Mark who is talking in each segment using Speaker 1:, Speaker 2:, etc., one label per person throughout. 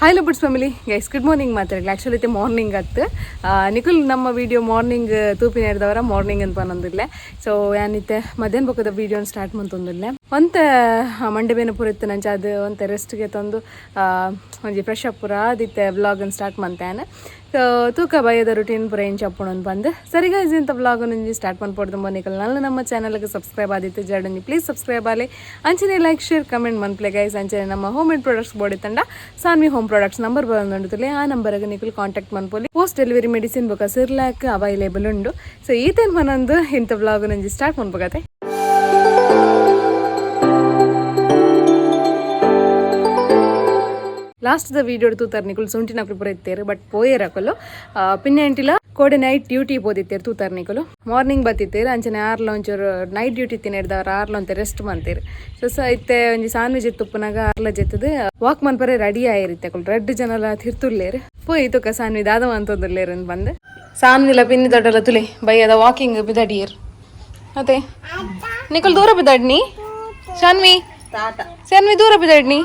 Speaker 1: Hi ಲಬುಡ್ಸ್ family guys, good morning ಮಾತಾಡಲಿ. Actually ಇತ್ತೆ morning ಅತ್ತು. ನಿಕುಲ್ ನಮ್ಮ ವಿಡಿಯೋ ಮಾರ್ನಿಂಗ್ ತೂಪಿನ ಹಿಡ್ದವರ ಮಾರ್ನಿಂಗ್ ಅಂತ ಪನ್ನೊಂದಿಲ್ಲ. ಸೊ ಯಾನಿತ್ತೆ ಮಧ್ಯಾಹ್ನ ಬೊಕ್ಕದ ವಿಡಿಯೋನ ಸ್ಟಾರ್ಟ್ ಮಂತೊಂದಿಲ್ಲ. ಒಂತೆ ಮಂಡೆ ಬೇನೆ ಪೂರ ಇತ್ತು ನಂಚ, ಅದು ಒಂತೆ ರೆಸ್ಟ್ಗೆ ತಂದು ಒಂಜಿ ಫ್ರೆಶ್ ಅಪ್ ಪೂರ ಆದಿತ್ತೆ ವ್ಲಾಗನ್ನು ಸ್ಟಾರ್ಟ್ ಮಂತಾನೆ. ಸೊ ತೂಕ ಬಯ್ಯದ ರುಟೀನ್ ಪೂರ ಎಂಚ ಅಪ್ಪುಣ ಬಂದು. ಸರಿ ಗೈಸ್, ಇಂಥ ವ್ಲಾಗ್ ಒಂಜಿ ಸ್ಟಾರ್ಟ್ ಮನ್ಪೊಡ್ದು ನಿಕಲ್ ನಲ್ಲ ನಮ್ಮ ಚಾನಲ್ಗೆ ಸಬ್ಸ್ಕ್ರೈಬ್ ಆದಿತ್ತು ಜಡಂಜಿ ಪ್ಲೀಸ್ ಸಬ್ಸ್ಕ್ರೈಬ್ ಆಲೆ. ಅಂಚನೆ ಲೈಕ್, ಶೇರ್, ಕಮೆಂಟ್ ಮನ್ಪ್ಲೆ ಗೈಸ್. ಅಂಚನೆ ನಮ್ಮ ಹೋಮ್ ಮೇಡ್ ಪ್ರಾಡಕ್ಟ್ಸ್ ಬೋಡಿ ತಂಡ ಸಾನ್ವಿ ಹೋಮ್ ಪ್ರಾಡಕ್ಟ್ಸ್ ನಂಬರ್ ಬಂದುಂಡುತ್ತಲೆ, ಆ ನಂಬರ್ಗೆ ನಿಕುಲು ಕಾಂಟ್ಯಾಕ್ಟ್ ಮನ್ಪೊಲಿ. ಪೋಸ್ಟ್ ಡೆಲಿವರಿ ಮೆಡಿಸಿನ್ ಬೊಕ ಸಿರ್ಲ್ಯಾಕ್ ಅವೈಲೇಬಲ್ ಉಂಡು. ಸೊ ಈತೇನ್ ಮನಂದು ಇಂಥ ವ್ಲಾಗ್ ನಂಜಿ ಸ್ಟಾರ್ಟ್ ಮನ್ಪಗತೆ. ಲಾಸ್ಟ್ ದ ವಿಡಿಯೋ ತೂತಾರ ನಿಕುಲು, ಸೊಂಟಿನಕುಲು ಪೂರ ಇತ್ತೇರು, ಬಟ್ ಪೋಯೇರ್ ಅಕುಲು. ಪಿನ್ನೆ ಅಂಟಿಲ ಕೋಡೆ ನೈಟ್ ಡ್ಯೂಟಿ ಪೋದಿತ್ತೇರು ತೂತಾರ ನಿಕುಲು. ಮಾರ್ನಿಂಗ್ ಬತ್ತಿತ್ತೇರು. ಅಂಚನೆ ಆರ್ಲ ಒಂಚೂರು ನೈಟ್ ಡ್ಯೂಟಿ ತಿನ್ನಿಡ್ದವ್ರು ಆರ್ಲ ಒಂತೆ ರೆಸ್ಟ್ ಮಂತೇರು. ಸೊ ಸ ಇತ್ತೆ ಒಂಜಿ ಸಾನ್ವಿ ಜೆತ್ತುಪ್ಪುನಾಗ ಆರ್ಲ ಜೆತ್ತದು ವಾಕ್ ಮನ್ಪರೆ ರೆಡಿ ಆಯಿರುತ್ತೆ. ಅಕುಲು ರಡ್ಡ್ ಜನಲ ತಿರ್ತುಲ್ಲೇರು. ಪೋಯಿ ತುಕ ಸಾನ್ವಿ ದಾದ ಮಂತೊಂದುಲ್ಲೇರು ಅಂತ ಬಂದು. ಸಾನ್ವಿಲ ಪಿನ್ನಿ ದೊಡ್ಡಲ ತುಲೆ ಬಯ್ಯದ ವಾಕಿಂಗ್ ಬಿದಡಿಯರ್. ಅದೇ ನಿಕುಲ್ ದೂರ ಬಿದಡ್ನಿ. ಶಾನ್ವಿ, ಶಾನ್ವಿ, ದೂರ ಬಿದಡ್ನಿ.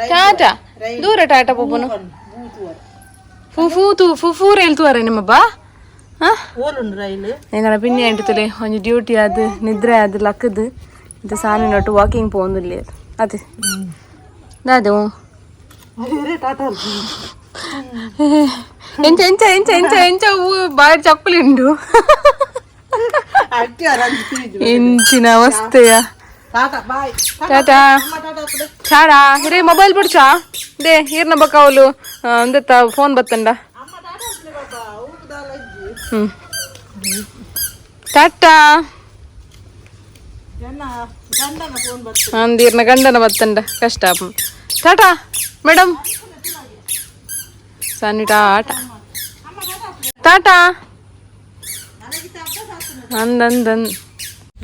Speaker 1: ಟಾಟಾ, ದೂರ ಟಾಟಾ. ಪೊಪ್ಪನು ಫುಫು ತು ಫುಫು ರೈಲ್ ತೂವರ ನಿಮ್ಮ ಬಾ. ಎಂಗನ ಪಿನ್ನಿ ಅಂಟುತ್ತಲೆ ಒಂಜಿ ಡ್ಯೂಟಿ ಅದು ನಿದ್ರೆ ಅದು ಲಕ್ಕದು ಇದು ಸಾನಿ ನಟ್ಟು ವಾಕಿಂಗ್ ಪೋಂದುಲ್ಲೆ. ಅದೇ ದಾದೆ ಎಂಚ ಎಂಚ ಎಂಚ ಎಂಚ ಎಂಚ ಬಾರಿ ಚಪ್ಪಲಿ ಉಂಡು. ಎಂಚಿನ ಅವಸ್ಥೆಯ. ಟಾಟಾ ಟಾಟಾ. ಹಿರೇ ಮೊಬೈಲ್ ಬಿಡ್ಚಾ they ಈರ್ನ ಬಕ್ಕವಲು ಒಂದೆತ್ತ ಫೋನ್ ಬತ್ತಂಡ. ಟಾಟಾ. ಅಂದೀರ್ನ ಗಂಡನ ಬತ್ತಂಡ ಕಷ್ಟ. ಟಾಟಾ ಮೇಡಮ್. ಸನ್ನಿ ಟಾಟಾ ಟಾಟಾ ಅಂದಂದನ್.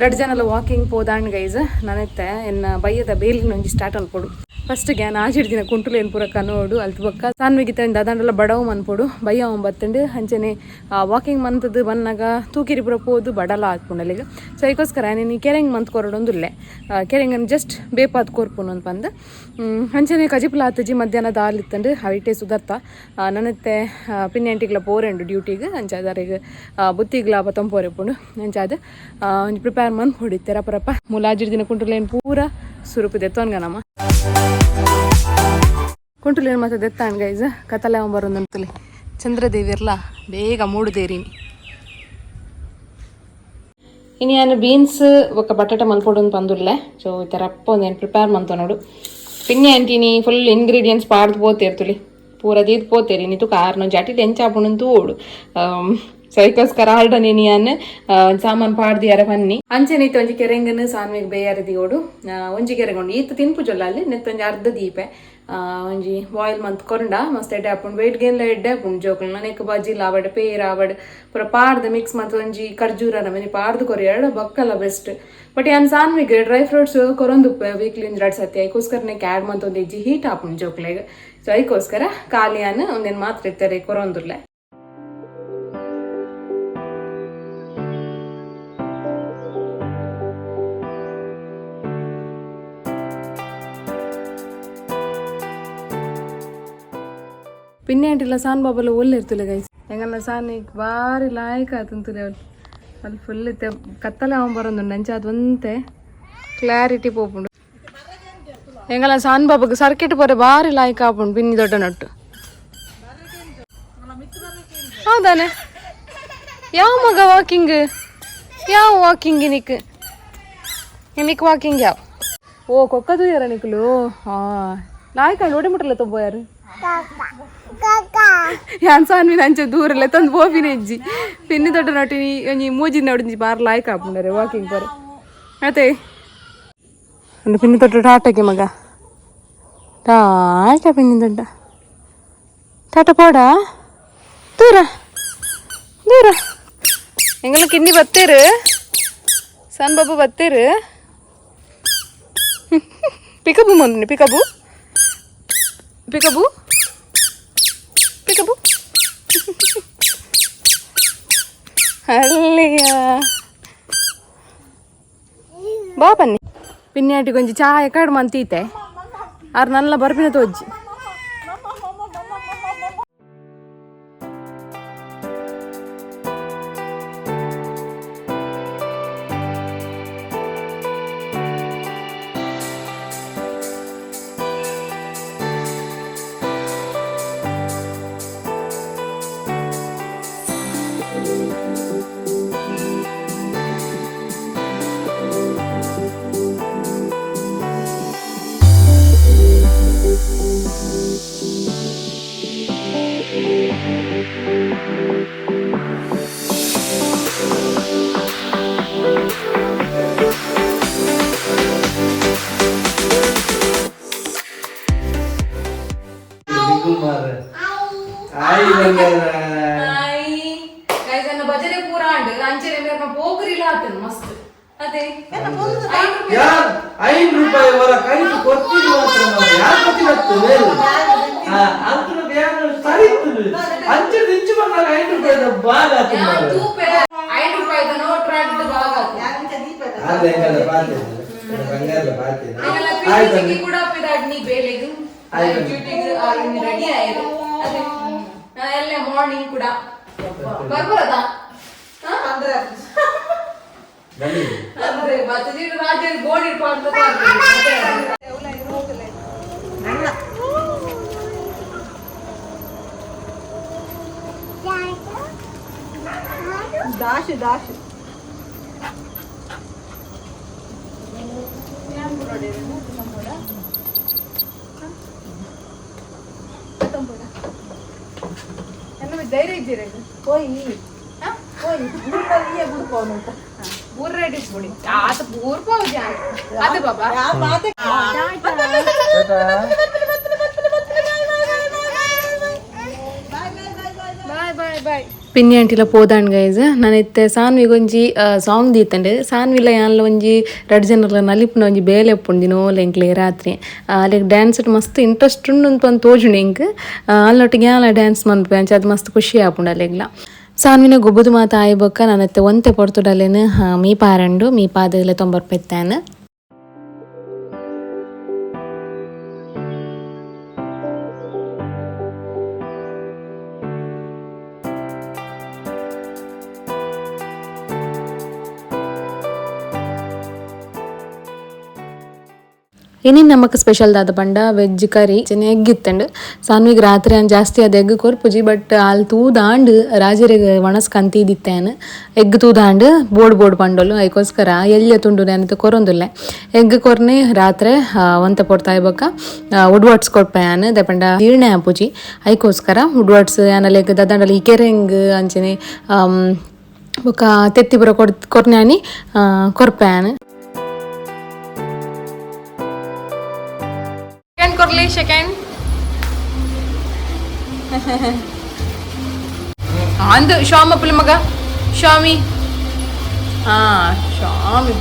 Speaker 1: ರಡ್ಡ್ ಜನಲ ವಾಕಿಂಗ್ ಪೋದಾಂಡ್ ಗೈಸ್. ನಾನೆತ್ತೆ ಎನ್ನ ಬಯ್ಯದ ಬೇಲಿನ ಒಂಜಿ ಸ್ಟಾರ್ಟ್ ಅನ್ಪೊಡು. ಫಸ್ಟ್ ಗ್ಯಾನ್ ಆಜಿಡ್ ದಿನ ಕುಂಟುಲೇನ್ ಪೂರ ಕನೋಡು. ಅಲ್ತ್ ಬೊಕ್ಕ ಸಾನ್ವಿಗಿತ ದಾದಾಂಡಲ ಬಡವು ಮನ್ಪೊಡು. ಬಯ್ಯ ಬತ್ತಂಡು. ಅಂಚನೆ ವಾಕಿಂಗ್ ಮಂತದ್ದು ಬನ್ನಗ ತೂಕಿರಿ ಪೂರ ಪೋದು ಬಡಲ ಆತ್ಪುಂಡಲಿಗ. ಸೊ ಅದಕ್ಕೋಸ್ಕರ ನೀನು ಕೆರೆಂಗ್ ಮಂತ್ ಕೊರಡೊಂದುಲ್ಲೆ. ಕೆರೆಂಗನ್ ಜಸ್ಟ್ ಬೇಪಾದ್ ಕೊರ್ಪುನು ಅಂತ ಬಂದು. ಅಂಚನೆ ಕಜಿಪುಲ ಆತಜಿ. ಮಧ್ಯಾಹ್ನ ದಾಲ್ ಇತ್ತಂಡು ಅವಿಟೇ ಸುದರ್ತ. ನನತ್ತೆ ಪಿನ್ನೆಂಟಿಗ್ಲ ಪೋರೆಂಡು ಡ್ಯೂಟಿಗೆ. ಅಂಚ ದಾರಿಗೆ ಬುತ್ತಿಗ್ಲ ಪತ್ತೊಂಪೋರೆಪ್ಪುಂಡು. ಅಂಚಾದ ಒಂಜಿ ಪ್ರಿಪೇರ್ ಮನ್ಪೊಡಿತ್ತೆ ರಪ ರಪ. ಮುಲಾಜಿಡ್ ದಿನ ಕುಂಟುಲೇನ್ ಪೂರ ಸುರುಪು ದೆತ್ತೊನ್ಗ. ನಮ್ಮ ಕುಂಟುಲೇನ್ ಮತ್ತೆ ದೆತ್ತಾನ್ ಗೈಸ್. ಕತ್ತಲೆ ಬರೋದಂತಲಿ ಚಂದ್ರದೇವಿರ್ಲ ಬೇಗ ಮೂಡುದೇರಿನಿ. ಇನ್ನು ನಾನು ಬೀನ್ಸ್ ఒక ಬಟಾಟೆ ಮಲ್ಪೊಡು ಪಂದುರ್ಲೆ. ಸೊ ಈ ಥರ ಅಪ್ಪ ಒಂದೇನು ಪ್ರಿಪೇರ್ ಮಂತ ನೋಡು. ಪಿನ್ನೆ ಅಂತೀನಿ ಫುಲ್ ಇಂಗ್ರೀಡಿಯೆಂಟ್ಸ್ ಪಾಡ್ದು ಪೋತೇರ್ತುಲಿ, ಪೂರ ದೀದ್ ಪೋತೇರಿ. ನೀ ತುಕ ಆರ್ನ ಜಾಟಿ ಎಂಚ ಆಪುಂಡು ತೂಡು. ಸೊ ಅದಕ್ಕೋಸ್ಕರ ಆಲ್ಡ ನೀನು ಒಂದು ಸಾಮಾನು ಪಾಡ್ದು ಯಾರ ಬನ್ನಿ. ಅಂಚನೆ ಇತ್ತು ಒಂಜಿ ಕೆರೆಂಗನ್ ಸಾನ್ವಿಗ್ ಬೇಯಾರ ದಿಯೋಡು. ಒಂಜಿ ಕೆರೆಗೊಂಡು ಈತ ತಿನ್ಪುಜೊಲ್ಲ ಅಲ್ಲಿ ನೆತ್ತೊಂಜಿ ಅರ್ಧ ದೀಪೆ. ಒಂಜಿ ಬಾಯ್ಲ್ ಮಂತ್ ಕೊರಂಡ ಮಸ್ತ್ ಎಡ್ಡೆ ಆಪುಂಡು. ವೆಯ್ಟ್ ಗೇನ್ಲ ಎಡ್ಡೆ ಆಪುಂಡು ಜೋಕುಲು. ನನಕ್ ಬಜಿಲ್ ಆವಡ್, ಪೇರ್ ಆವಡ್, ಪೂರ ಪಾಡ್ದು ಮಿಕ್ಸ್ ಮಂತ್ ಒಂಜಿ ಖರ್ಜೂರ ನಮನಿ ಪಾಡ್ದು ಕೊರಿ ಎರಡು ಬಕ್ಕಲ ಬೆಸ್ಟ್. ಬಟ್ ಯಾನ್ ಸಾನ್ವಿಗ್ ಡ್ರೈ ಫ್ರೂಟ್ಸ್ ಕೊರೊಂದುಪ್ಪೆ ವೀಕ್ಲಿ ಒಂಜಿ ಎರಡು ಸತಿ. ಐಕೋಸ್ಕರ ಆ್ಯಡ್ ಮಂತ್ ಇಜ್ಜಿ, ಹೀಟ್ ಆಪುಂಡು ಜೋಕ್ಲೆಗ್. ಸೊ ಐಕೋಸ್ಕರ ಖಾಲಿ ಯಾನ್ ಒಂದೇನು ಮಾತ್ರ ಇತ್ತಾರೆ ಕೊರೊಂದುಲ್ಲೆ. ಪಿನ್ನೆ ಅಂಟಿಲ್ಲ ಸಾನ್ ಬಾಬಲ ಒಲ್ಲೆ ಇರ್ತಲ್ಲ ಗೈಸ್. ಹೆಂಗಲ್ಲ ಸಾನಿಗ್ ಬಾರಿ ಲಾಯ್ಕ್ ಆತಂತುಲೆ ಅವ್ಲು. ಅಲ್ಲಿ ಫುಲ್ ಇತ್ತೆ ಕತ್ತಲೆ ಅವನ್ ಬರೋದುಂಡು. ಅಂಚ ಅದು ಒಂತೆ ಕ್ಲಾರಿಟಿ ಪೋಪುಂಡು. ಎಂಗಲ ಸಾನ್ ಬಾಬಗ್ ಸರ್ಕಿಟ್ ಪೋರೆ ಬಾರಿ ಲಾಯ್ಕ್ ಆಪುಂಡು. ಬಿನ್ನಿ ದೊಡ್ಡ ನಟ್ಟು ಹೌದಾನೆ. ಯಾವ ಮಗ ವಾಕಿಂಗ್? ಯಾವ ವಾಕಿಂಗ್ ನಿಕ್ ನಿಕ್ ವಾಕಿಂಗ್ ಯಾವ? ಓ ಕೊಕ್ಕದು ಯಾರ ನಿಕ್ಲು? ಹಾ ಲಾಯ್ಕ್ ಓಡಿ ಮುಟ್ಟಲ್ಲ ತೊಂಬೋ ಯಾರು ಯಾನ್ ಸಾನ್ವಿನ ಅಂಚೆ ದೂರಲ್ಲ ತಂದು ಪೋಪಿನ ಇಜ್ಜಿ. ಪಿನ್ನಿ ದೊಡ್ಡ ನಟಿನಿ ಒಂಜಿ ಮೂಜಿ ನಡುಂಜಿ ಬಾರ್ ಲಾಯ್ಕ್ ಆಪುಂಡರೆ ವಾಕಿಂಗ್ ಪೋರೆ. ಅತೆ ಒಂದು ಪಿನ್ನಿ ದೊಡ್ಡ ಟಾಟಕ್ಕೆ ಮಗ ಟಾಟಾ. ಪಿನ್ನಿ ದೊಡ್ಡ ಟಾಟಾ ಪೋಡ. ದೂರ ದೂರ. ಎಂಗಲ ಕಿನ್ನಿ ಬತ್ತೇರು, ಸಣ್ಣ ಬಾಬು ಬತ್ತೇರು. ಪಿಕಬು ಮಂದು ಪಿಕಬು ಪಿಕಬು ಪಿಕಬು. ಅಲ್ಲಿಯ ಬಾ ಬನ್ನಿ. ಪಿನ್ಯಾಟಿಗೆ ಒಂಜಿ ಚಾಯ್ ಕಾಡು ಮಂತೀತೆ. ಆರ್ ನಲ್ಲ ಬರ್ಪಿನ ತೋಜ್ಜಿ.
Speaker 2: Kumar ಆಯ್ ಬಂಗಾರ.
Speaker 1: ಗೈಸ್, ಅನ್ನ ಭಜನೆ ಪೂರ ಅಂಡ್ ಅಂಚನೆ ಮೇರ್ನ ಪೋಕರಿಲ ಆತನ್ ಮಸ್ತ್ ಅದೇ.
Speaker 2: ಯಾರ್ 5 ರೂಪಾಯಿ ವರ ಕೈದು ಕೊತ್ತಿದ್ ಮಾತ್ರ ಮಾರ್ರೆ. ಯಾರ್ ಕೊತ್ತಿನತ್ತು ಬೇರೆ ಅಂತ ಯಾರು ಸರಿ ಇತ್ತು ಅಂಚೆ ಇಂಚು ಬಂದಾಗ 5 ರೂಪಾಯಿ ಬಾಗ ಆತು ಮಾರ್ರೆ.
Speaker 1: ತೂಪೆ 5 ರೂಪಾಯಿದ ನೋಟ್ ರಡ್ಡ್ ಬಾಗ ಆತು.
Speaker 2: ಆದ್ರೆ ಹೆಂಗಲ್ಲ ಬಾತೆ ಬಂಗಾರಲ್ಲ ಬಾತೆ.
Speaker 1: ಅಂಗಲ
Speaker 2: ಆಯ್ತು.
Speaker 1: ಪಿಟಿಗೆ ಕೂಡ ಪಿದಾಡ್ನಿ ಬೇಲೆಗ್
Speaker 2: ಆಯ್ತು.
Speaker 1: ಡ್ಯೂಟಿಗ್ ರೆಡಿ ಆಯ್ತು ಅದೇ. ನಾ ಎಲ್ಲೇ ಮಾರ್ನಿಂಗ್ ಕೂಡ ಬರ್ಬೋದಾ?
Speaker 2: ಬನ್ನಿ.
Speaker 1: ಅಂದ್ರೆ ಮತ್ತೆ ರಾಜರು ಗೋಡಿ ಅಂತ.
Speaker 3: ದಾಶು ದಾಶು.
Speaker 1: ಧೈರ್ಯ ಇದ್ದೀರ?
Speaker 3: ಹೋಯ್ ಹೋಯ್, ಗುಡ್ಪಲ್ಲಿಯೇ ಗುಡ್ಪೋನು.
Speaker 1: ಊರ್ ರೆಡಿಸ್ ಬಿಡಿ ಆತ ಊರ್ಪೋ ಅದು ಬಾಬಾ.
Speaker 3: ಯಾವ ಮಾತೆ.
Speaker 1: Bye bye bye. ಪಿನ್ನಿ ಆಂಟಿಲ ಪೋದಾಂಡ್ ಗೈಸ್. ನಾನು ಇತ್ತೆ ಸಾನ್ವಿಗ್ ಒಂಜಿ ಸಾಂಗ್ ದೀತಂಡ್. ಸಾನ್ವಿಲ ಯಾನ್ಲ ಒಂಜಿ ರಡ್ಡ್ ಜನರ್ಲ ನಲಿಪುನ ಒಂಜಿ ಬೇಲೆ ಉಪ್ಪುಂಡು ದಿನೋಲ ಎಂಕ್ಲೆ ರಾತ್ರಿ. ಅಲೆಗ್ ಡ್ಯಾನ್ಸ್ ಮಸ್ತ್ ಇಂಟ್ರೆಸ್ಟ್ ಉಂಡು ಅಂತ ತೋಜುಂಡು ಎಂಕ್. ಅಲ್ಲೊಟ್ಟಿಗೆ ಯಾನ್ಲ ಡ್ಯಾನ್ಸ್ ಮನ್ಪೆ, ಅಂಚ ಅದು ಮಸ್ತ್ ಖುಷಿ ಆಪುಂಡು ಅಲೆಗ್ಲ. ಸಾನ್ವಿನ ಗೊಬ್ಬುದು ಮಾತ ಆಯಿ ಬೊಕ್ಕ ನಾನತ್ತೆ ಒಂತೆ ಪೊರ್ತುಡಲೇನು ಮೀ ಪಾರಂಡು ಮೀ ಪಾದಗಲೆ ತೊಂಬರ್ಪೆತ್ತಾನ. ಇನಿ ನಮಕ್ ಸ್ಪೆಷಲ್ ದಾದ ಪಂಡ ವೆಜ್ ಕರಿ ಚೆನ್ನ ಎಗ್ ಇತ್ತಂಡು. ಸಾನ್ವಿಗ್ ರಾತ್ರಿ ಅನ್ ಜಾಸ್ತಿ ಅದು ಎಗ್ ಕೊರ್ಪುಜಿ, ಬಟ್ ಆಲ್ ತೂದಾಂಡ್ ರಾಜರಿಗೆ ಒಣಸ್ ಕಂತಿದಿತ್ತೇನು ಎಗ್ ತೂದಾಂಡ್ ಬೋರ್ಡ್ ಬೋರ್ಡ್ ಪಂಡೋಲು. ಅದಕ್ಕೋಸ್ಕರ ಎಲ್ಯ ತುಂಡು ನೆನತ ಕೊರೊಂದುಲ್ಲೆ. ಎಗ್ ಕೊರ್ನೆ ರಾತ್ರಿ ಒಂತೆ ಪೊರ್ತಾಯ್ ಬೊಕ್ಕ ಉಡ್ವಾಟ್ಸ್ ಕೊರ್ಪೆ ಆನ್. ದಪಂಡ ಜೀರ್ಣೆ ಆಪುಜಿ, ಅದಕ್ಕೋಸ್ಕರ ಉಡ್ವಾಟ್ಸ್ ಆನಲ್ ಎಗ್ ದದಂಡಲ ಈ ಕೆರೆಂಗ್ ಅಂಚನೆ ಬೊಕ್ಕ ತೆತ್ತಿ ಪೂರ ಕೊರ್ ಕೊರ್ನಾನಿ ಕೊರ್ಪೆ ಆನ್. ಸೆಕೆಂಡ್ ಕೊರ್ಲಿ, ಸೆಕೆಂಡ್ ಅಂದು ಶಾಮ ಪುಲಿ ಮಗ ಶಾಮಿ. ಹಾ ಶಾಮಿ.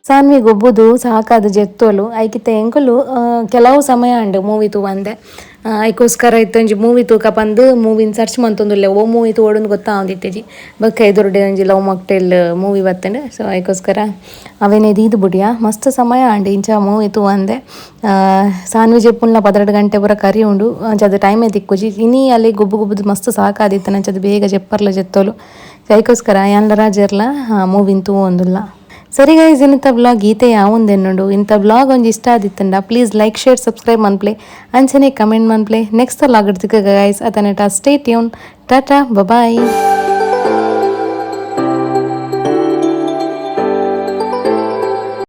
Speaker 1: ಸಾನ್ವಿ ಗೊಬ್ಬುದು ಸಾಕಾದ ಜೆತ್ತೋಲು. ಐಕಿತ್ತ ಎಂಕುಲು ಕೆಲವು ಸಮಯ ಅಂಡು ಮೂವಿ ತೂವಂದೆ. ಐಕೋಸ್ಕರ ಇತ್ತೊಂಜಿ ಮೂವಿ ತೂಕ ಪಂದು ಮೂವಿನ ಸರ್ಚ್ ಮಂತೊಂದುಲ್ಲೆ. ಓ ಮೂವಿ ತೂವೊಡುಂದು ಗೊತ್ತಾವೊಂದಿತ್ತೆಜಿ. ಬೊಕ್ಕ ಎದುರುಡೆ ಒಂಜಿ love mocktail movie ಬತ್ತಂಡ್. So ಐಕೋಸ್ಕರ ಅವೇನೆ ದೀದ್ ಬುಡಿಯ. ಮಸ್ತ್ ಸಮಯ ಅಂಡ್ ಇಂಚ ಮೂವಿ ತೂವಂದೆ. ಸಾನ್ವಿ ಜೆಪ್ಪುನ್ಲ 12 ಗಂಟೆ ಪೂರ ಕರಿ ಉಂಡು. ಅಂಚ ಟೈಮೇ ತಿಕ್ಕುಜಿ. ಇನಿ ಅಲ್ಲಿ ಗೊಬ್ಬು ಗೊಬ್ಬುದು ಮಸ್ತ್ ಸಾಕಾದಿತ್ತು. ಅಂಚ ಬೇಗ ಜೆಪ್ಪರ್ಲ ಜೆತ್ತೋಲು. ಐಕೋಸ್ಕರ ಯಾನ್ಲ ರಾಜೆರ್ಲ ಮೂವಿನ್ ತೂವೊಂದುಲ್ಲ. ಸರಿ ಗೈಸ್, ಇಂಥ ಬ್ಲಾಗ್ ಈತೆ ಯಾವೊಂದೆನ್ನುಂಡು. ಇಂಥ ಬ್ಲಾಗ್ ಒಂಜಿ ಇಷ್ಟ ಆದಿತ್ತಂಡ please like, share, subscribe ಮನ್ಪ್ಲೆ. ಅಂಚನೆ ಕಮೆಂಟ್ ಮನ್ಪ್ಲೆ. ನೆಕ್ಸ್ಟ್ ವ್ಲಾಗ್ ತಿಕ್ಕ ಗೈಸ್. ಅತನೆಟ stay tune. Tata, bye.